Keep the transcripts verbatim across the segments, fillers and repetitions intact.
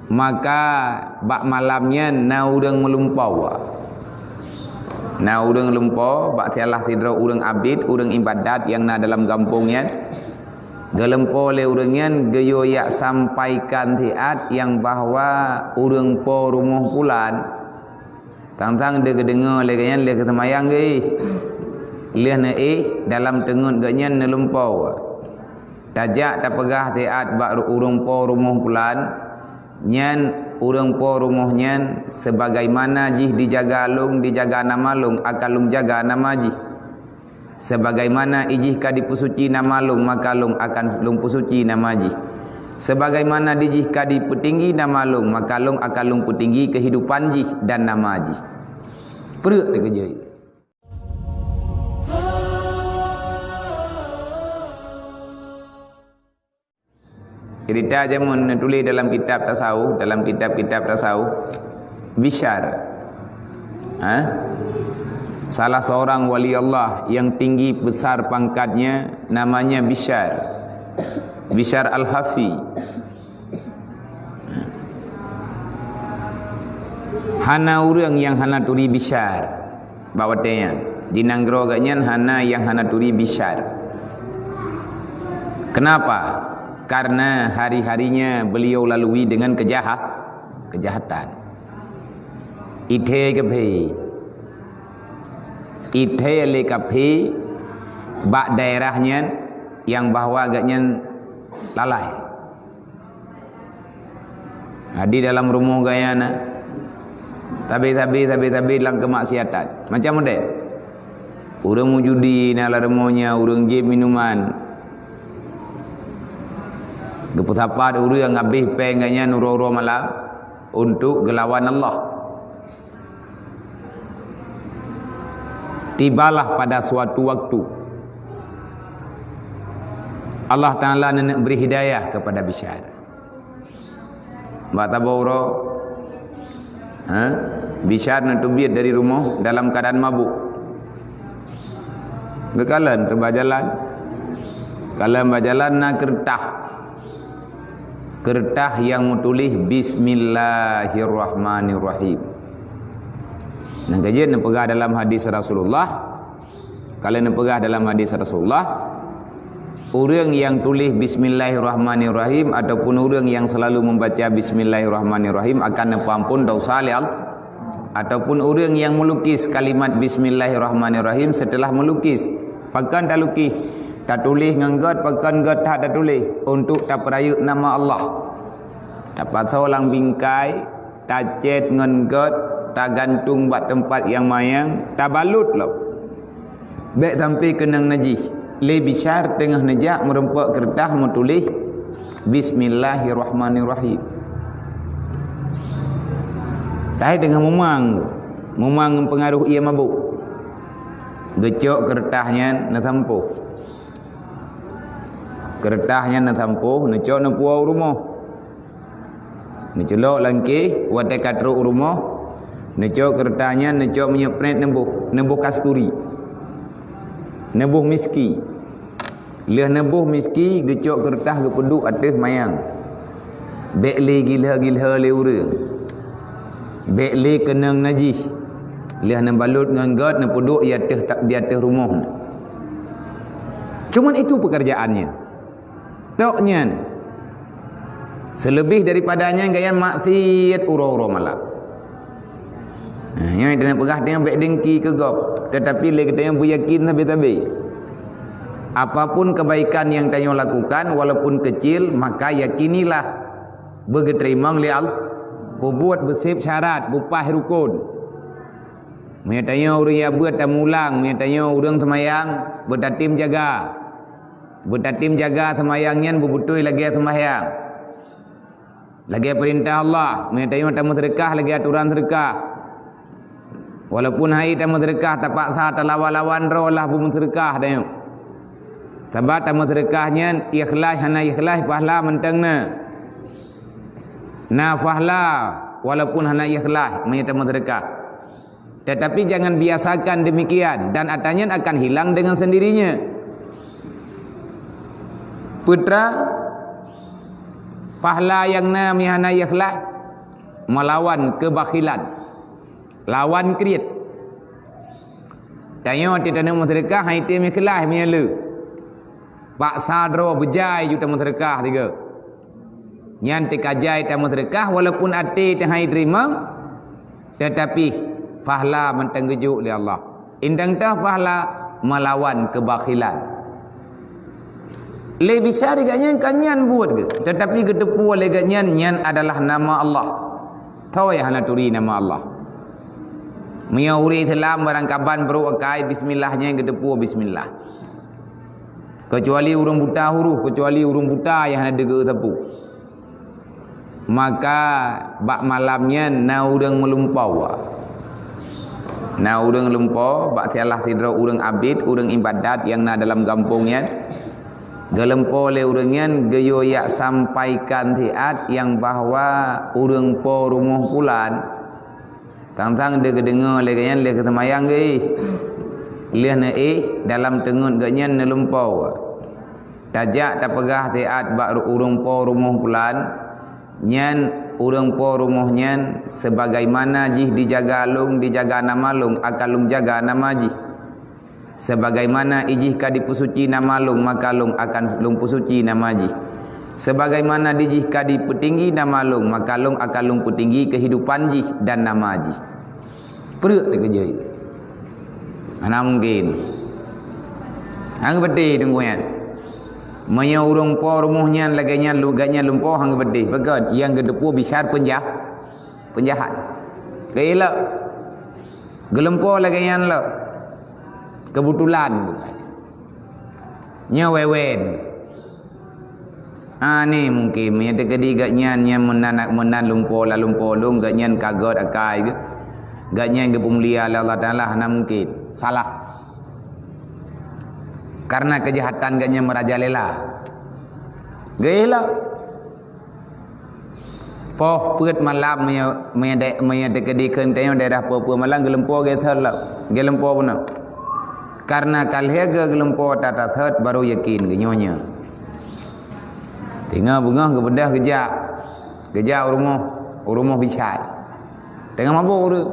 Maka bak malam nyan na ureuëng meulumpoe. Na ureuëng lumpoe bak salah sidroe ureuëng abid, ureuëng ibadat nyang na dalam gampông nyan. Geulumpoe lé ureuëng nyan geuyue jak sampaikan siat nyang bahwa ureuëng po rumoh pulan. Sang-sang geudeungoe lé gobnyan lheueh geuseumayang geuéh. Lheueh neuéh dalam teungeut gobnyan neulumpoe. Tajak tapeugah siat bak ru-, ureuëng po rumoh pulan, nyan ureuëng po rumoh nyan, sebagaimana jih dijaga lôn, dijaga nama lôn, akan lôn jaga nama jih. Sebagaimana ijih ka dipeusuci nama lôn, maka lôn akan lôn peusuci nama jih. Sebagaimana dijih ka dipeutinggi nama lôn, maka lôn akan lôn peutinggi keuhidupan jih dan nama jih. Preuek teukeujeuet. Cerita jameun neutuléh dalam kitab tasawuf, dalam kitab-kitab tasawuf, Bisyar. Ha? Salah seorang wali Allah yang tinggi besar pangkatnya namanya Bisyar. Bisyar Al-Hafi. Hana ureuëng nyang hana turi Bisyar. Bak watée nyan, di nanggroe gobnyan hana nyang hana turi Bisyar. Kenapa? Karena hari-harinya beliau lalui dengan kejaha-, kejahatan. Ithée kafé. Ithée lé kafé bak daerah nyan nyang bahwa gobnyan lalai. Di dalam rumoh gobnyan na, sabe-sabe, sabe-sabe lam keumaksiatan. Macam model ureuëng meujudi na lam rumoh nyan, ureuëng jieb minuman. Geupeusapat ureuëng habéh péng gobnyan uroe-uroe malam untuk geulawan Allah. Tibalah pada suatu waktu, Allah Ta'ala neuk bri hidayah kepada Bisyar. Bak saboh uroe, ha, Bisyar neuteubiet dari rumoh dalam keadaan mabuk. Geukalon teuma jalan. Kalon bak jalan na keureutah. Keureutah nyang meutuléh Bismillahirrahmanirrahim. Nyang ka jeuet neupeugah dalam hadis Rasulullah, kalau neupeugah dalam hadis Rasulullah, ureuëng nyang tuléh Bismillahirrahmanirrahim ataupun ureuëng nyang selalu membaca Bismillahirrahmanirrahim akan neupeuampon dosa lé Allah. Ataupun ureuëng nyang meulukis kalimat Bismillahirrahmanirrahim setelah meulukis. Pakon talukis? Tatuléh ngon gét, pakon gét that tatuléh? Untuk tapeurayeuk nama Allah. Tapasoe lam bingkai, tacét ngon gét, tagantung bak teumpat nyang manyang, tabalot lom. Bék sampai keunong najih. Lé Bisyar teungoh neujak meurumpok keureutah meutuléh Bismillahirrahmanirrahim. Tapi teungoh mumang, mumang ngon peungaroh ie mabuk. Geucok keureutah nyan neusampôh. Keureutah nyan neusampôh, neucok neupuwoe u rumoh. Neuculok lam keh, watée ka trok u rumoh, neucok keureutah nyan, neucok minyeuk prét neuboh, neuboh kasturi. Neuboh miski. Lheueh neuboh miski, geucok keureutah geupeuduek ateueh manyang. Bék lé gilhô-gilhô lé ureuëng. Bék lé keunong najih. Lheueh neubalot ngon gét, neupeuduek di ateueh ta-, di ateueh rumoh. Cuman itu pekerjaannya. Tok nyan. Seuleubeh daripada nyan gobnyan maksiet uroe-uroe malam. Nah, nyoe tanyoe peugah tanyoe bék dengki keu gob, tetapi lé geutanyoe beuyakin sabe-sabe. Apapun kebaikan yang tanyoe lakukan, walaupun kecil, maka yakinilah beugeuteurimong lé Allah. Peubuet beuseb syarat, beupaih rukon. Meunyoe tanyoe ureuëng jak beuet tamulang, meunyoe tanyoe ureuëng seumayang, beutatem jaga. Beutatem jaga seumayang nyan beubeutôi lagée seumayang. Lagée peurintah Allah, meunyoe tanyoe tameuseudeukah lagée atoran seudeukah. Walaupun hai tameuseudeukah tapaksa talawan-lawan droe lah beumeuseudeukah tanyoe. Sabab tameuseudeukah nyan ikhlaih hana ikhlaih pahala mantong na. Na pahala walaupun hana ikhlaih meunyoe tameuseudeukah. Tetapi jangan biasakan demikian, dan atra nyan akan hilang dengan sendirinya. Peue treuk pahala nyang na meunyoe hana ikhlaih, Melawan keubakhilan. Lawan kriet. Tanyoe teuh taneuk meuseudeukah, han item ikhlaih meunyoe le. Paksa droe beujai ju tameuseudeukah tiga. Nyan teuka jai tameuseudeukah, walaupun até teuh han iteurimong, teutapi pahala mantong geujok lé Allah. Indang teuh pahala melawan keubakhilan. Lé bisa di gobnyan ka nyan buet geuh, teutapi geuteupeue lé gobnyan nyan adalah nama Allah. Toh nyang hana turi nama Allah. Meunyoe ureuëng Islam barangkaban brok akai bismillah nyan geuteupeue bismillah. Keucuali ureuëng buta huruf, keucuali ureuëng buta nyang hana deungoe sapeue. Maka bak malam nyan na ureuëng meulumpoe. Na ureuëng lumpoe bak salah sidroe ureuëng abit, ureuëng ibadat nyang na dalam gampông nyan. Geulumpoe lé ureuëng nyan geuyue jak sampaikan siat nyang bahwa ureuëng po rumoh pulan. Tang-tang deuh geudeungoe lé gobnyan lé geuseumayang geuh. Lheueh neuéh dalam teungeut gobnyan neulumpoe. Tajak tapeugah siat bak ru-, ureuëng po rumoh pulan, nyan ureuëng po rumoh nyan, sebagaimana jih dijaga lôn, dijaga nama lôn, akan lôn jaga nama jih. Sebagaimana ijih ka dipeusuci nama lôn, maka lôn akan lôn peusuci nama jih. Sebagaimana dijih ka dipeutinggi nama lôn, maka lôn akan lôn peutinggi keuhidupan jih dan nama jih. Peureuek teukeujeuet. Hana mungken. Hang beuteh teungku nyan. Meunyoe ureuëng po rumoh nyan lagée nyan lu-, gobnyan lumpoe hang beuteh. Pakon? Nyang geuteupeue bisar peunjah-, peunjahat. Keu ilok. Geulumpoe lagée nyan lom. Keubeutulan bukan. Nyoe wewen. Ah, ni mungken meunyoe teukeudi gobnyan nyang meunan, meunan lumpoe lam lumpoe lôn, gobnyan ka göt akai geuh. Gobnyan geupeumulia lé Allah Taala, hana mungken. Salah. Karena keujahatan gobnyan meurajalela. Geuéh lom. Poh peuet malam meunyoe, meunyoe dek-, meunyoe teukeudi kheun tanyoe daerah peue-peue malam geulumpoe geuthon lom, geulumpoe bunoe. Karena ka lheueh geu-, geulumpoe that-that thot baru yakin geuh nyoe nyoe. Teungoh beungoh geubeudôh geujak, geujak u rumoh, u rumoh bishai. Teungoh mabök ureuëng.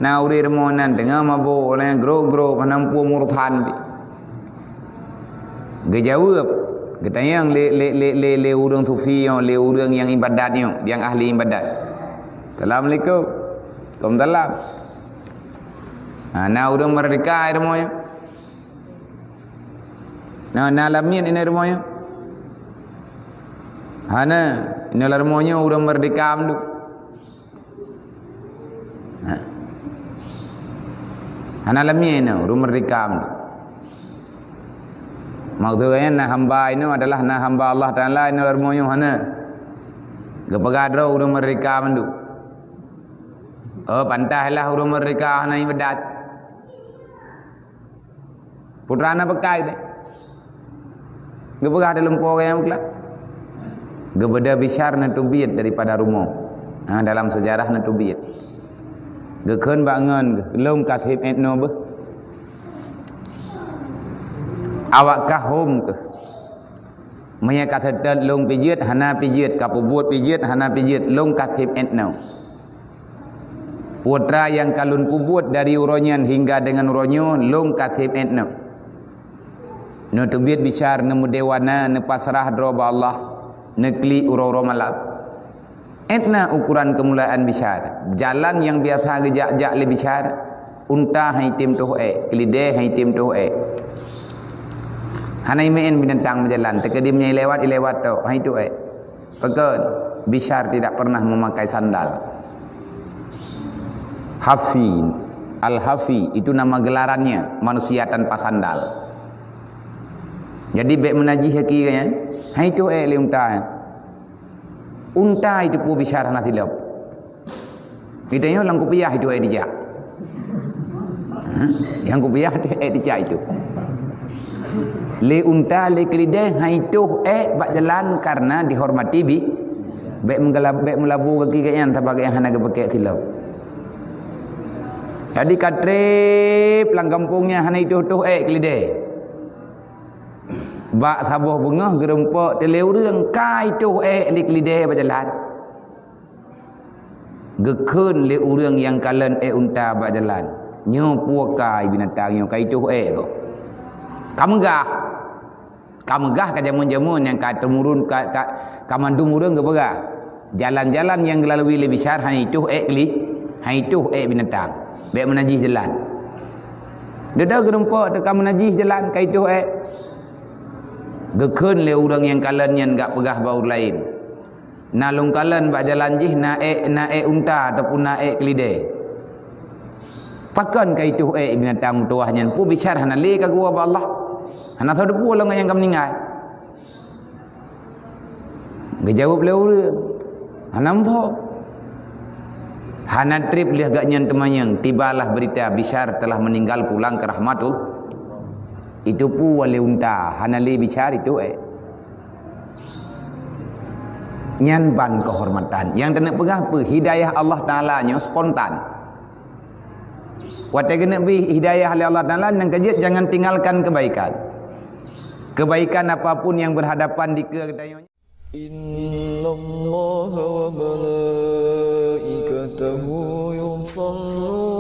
Na ureuëng rumoh nan teungoh mabök, ureuëng gro-gro, hana muphom urosan pih. Geujaweueb, geutanyong lé, lé, lé, lé, lé ureuëng sufi nyoe, lé ureuëng nyang ibadat nyoe, nyang ahli ibadat. "Assalamualaikum." "Waalaikumsalam." "Ha, na ureuëng meurdeka i rumoh nyoe?" "Na, na lamiet inong rumoh nyoe?" "Hana, inong lam rumoh nyoe ureuëng meurdeka mandum." Ha. Hana lamiet nyoe, ureuëng meurdeka mandum. Maksud geuhnyan na hamba inoe adalah na hamba Allah Taala inoe lam rumoh nyoe hana. Geupeugah droe ureuëng meurdeka mandum. Oh, pantas lah ureuëng meurdeka hana ibadat. Putra na beukai deh. Geupeugah dalam po gaya meukeulak. Geubeudôh bishar neuteubiet daripada rumoh. Ha, dalam sejarah neuteubiet. Geukheun bak ngon geuh, lôn ka seb et noe beuh. Awak ka hom keuh. Meunyoe ka seutôt lôn pijeut, hana pijeut, ka peubuet pijeut, hana pijeut, lôn ka seb et noe. Putra nyang ka lôn peubuet dari uroe nyan hingga deungon uroe nyoe, lôn ka seb et noe. Neuteubiet bishar, neumeudewana, neupasrah droe bak Allah, neuklik uroe-uroe malam. Et na ukuran keumuliaan bishar. Jalan nyang biasa geujak-jak lé bishar, unta han item toh ék, keulidée han item toh ék. Hana imeu'en binatang meujalan, teukeudi meunyoe ilewat, ilewat tok, han itoh ék. Pakon? Bishar tidak pernah memakai sandal. Hafi, Al-Hafi, itu nama gelarannya, manusia tanpa sandal. Jadi, bék meunajih kaki geuhnyan, han itoh ék lé unta. Unta iteupeue bishar hana silop. Geutanyoe lam kupiah itoh ék dijak. Hah? Nyang kupiah itoh ék dijak itu. Lé unta, lé keulidée, han itoh ék bak jalan karena dihormati bi-, bék meugala-, bék meulabu gaki geuhnyan saban geuhnyan hana geupeukek silop. Jadi ka treb lam gampông nyan hana itoh-toh ék keulidée. Bak saboh beungoh geurumpok teulée ureuëng ka itoh ék lé keulidée bak jalan. Geukheun lé ureuëng nyang kalon ék unta bak jalan, "Nyoe peue ka binatang nyoe ka itoh ék gob?" Ka meugah. Ka meugah ka jameun-jameun nyang ka teumurun ka, ka, ka mandum ureuëng geupeugah, jalan-jalan nyang geulalui lé bisyar hana itoh ék kli, hana itoh ék binatang. Bék meunajih jalan. Deudeuh geurumpok teuka meunajih jalan ka itoh ék. Geukheun lé ureuëng nyang kalon nyan gak peugah bak ureuëng laén, "Na lôn kalon bak jalan jih na ék, na ék unta ataupun na ék keulidé. Pakon ka itoh ék binatang meutuwah nyan? Peue bisyar hana lé ka geuwoe bak Allah? Hana soe teupeu lôn nyang ka meuninggai?" Geujaweueb lé ureuëng, "Hana muphom." Hana treb lheueh gobnyan teumanyong, tibalah beurita bisyar telah meuninggal pulang keu rahmatul. Itoh peue lé unta, hana lé bisyar itoh ék. Nyan ban keuhormatan. Nyang taneuk peugah peue? Hidayah Allah Taala nyoe spontan. Watée geuneuk bri hidayah lé Allah Taala, nyang keujeuet jangan tinggalkan kebaikan. Kebaikan apapun yang berhadapan di keue geutanyoe. إن الله وملائكته يصلون